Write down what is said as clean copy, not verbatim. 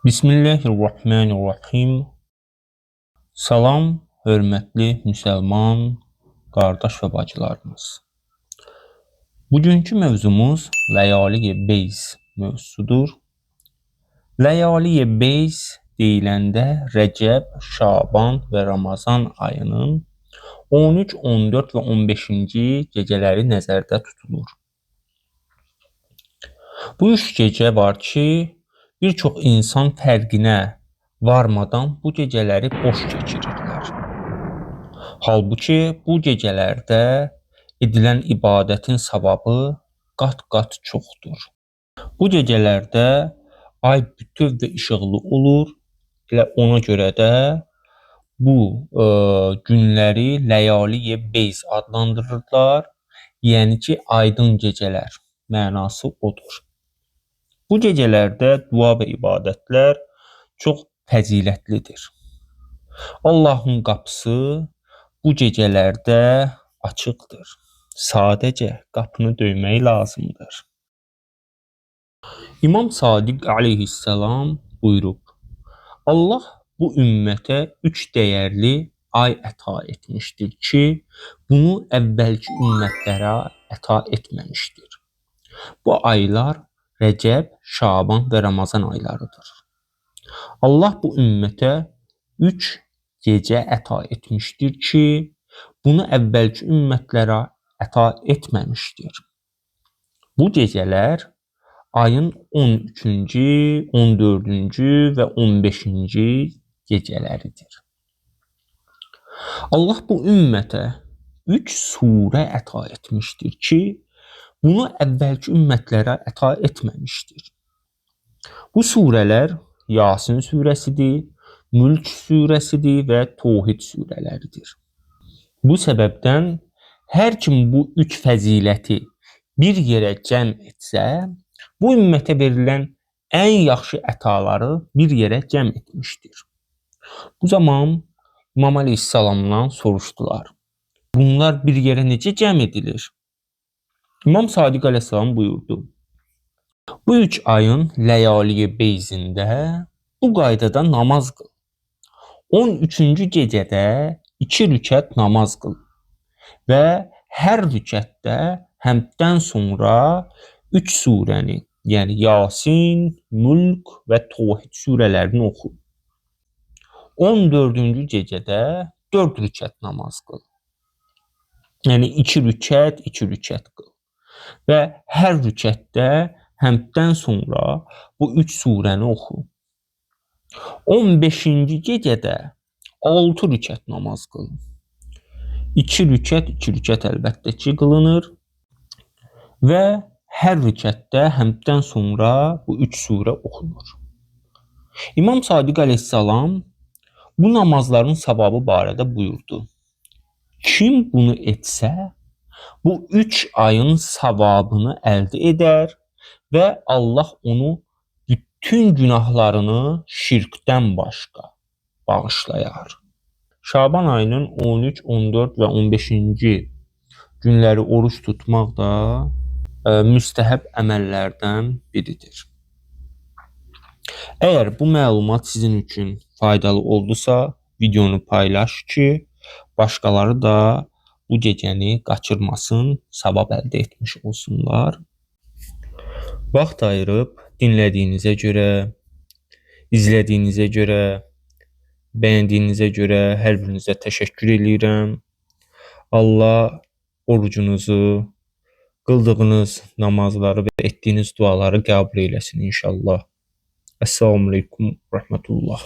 Bismillahirrahmanirrahim. Salam, hörmətli müsəlman qardaş və bacılarımız. Bugünkü mövzumuz Ləyali Beyz mövzusudur. Ləyali Beyz deyiləndə Rəcəb, Şaban və Ramazan ayının 13, 14 və 15-ci gecələri nəzərdə tutulur. Bu üç gecə var ki, bir çox insan fərqinə varmadan bu gecələri boş keçirirlər. Halbuki bu gecələrdə edilən ibadətin savabı qat-qat çoxdur. Bu gecələrdə ay bütöv və işıqlı olur. Elə ona görə də bu günləri Ləyali Beyz adlandırırlar. Yəni ki, aydın gecələr mənası odur. Bu gecələrdə dua və ibadətlər çox fəzilətlidir. Allahın qapısı bu gecələrdə açıqdır. Sadəcə qapını döymək lazımdır. İmam Sadiq aleyhissalam buyurub: Allah bu ümmətə üç dəyərli ay əta etmişdir ki, bunu əvvəlki ümmətlərə əta etməmişdir. Bu aylar Rəcəb, Şaban və Ramazan aylarıdır. Allah bu ümmətə üç gecə əta etmişdir ki, bunu əvvəlki ümmətlərə əta etməmişdir. Bu gecələr ayın 13-cü, 14-cü və 15-ci gecələridir. Allah bu ümmətə üç surə əta etmişdir ki, bunu əvvəlki ümmətlərə əta etməmişdir. Bu surələr Yasin surəsidir, Mülk surəsidir və Tohid surələridir. Bu səbəbdən hər kim bu üç fəziləti bir yerə cəm etsə, bu ümmətə verilən ən yaxşı ətaları bir yerə cəm etmişdir. Bu zaman İmam Əleyhissalamdan soruşdular: Bunlar bir yerə necə cəm edilir? İmam Sadiq Əleyhissalam buyurdu: Bu üç ayın Ləyali Beyzində bu qaydada namaz qıl. 13-cü gecədə 2 rükət namaz qıl və hər rükətdə həmddən sonra 3 surəni, yəni Yasin, Mülk və Tohid surələrini oxu. 14-cü gecədə 4 rükət namaz qıl. Yəni 2 rükət, 2 rükət qıl. Və hər rükətdə həmddən sonra bu üç surəni oxu. 15-ci gecədə 6 rükət namaz qıl. 2 rükət, 2 rükət əlbəttə ki qılınır və hər rükətdə həmddən sonra bu üç surə oxunur. İmam Sadiq Əleyhissalam bu namazların savabı barədə buyurdu: Kim bunu etsə, bu üç ayın savabını əldə edər və Allah onu bütün günahlarını şirkdən başqa bağışlayar. Şaban ayının 13, 14 və 15-ci günləri oruç tutmaq da müstəhəb əməllərdən biridir. Əgər bu məlumat sizin üçün faydalı oldusa, videonu paylaş ki, başqaları da bu gecəni qaçırmasın, savab əldə etmiş olsunlar. Vaxt ayırıb dinlədiyinizə görə, izlədiyinizə görə, bəyəndiyinizə görə hər birinizə təşəkkür eləyirəm. Allah orucunuzu, qıldığınız namazları və etdiyiniz duaları qəbul eyləsin inşallah. Esselamu Aleyküm rəhmətullah.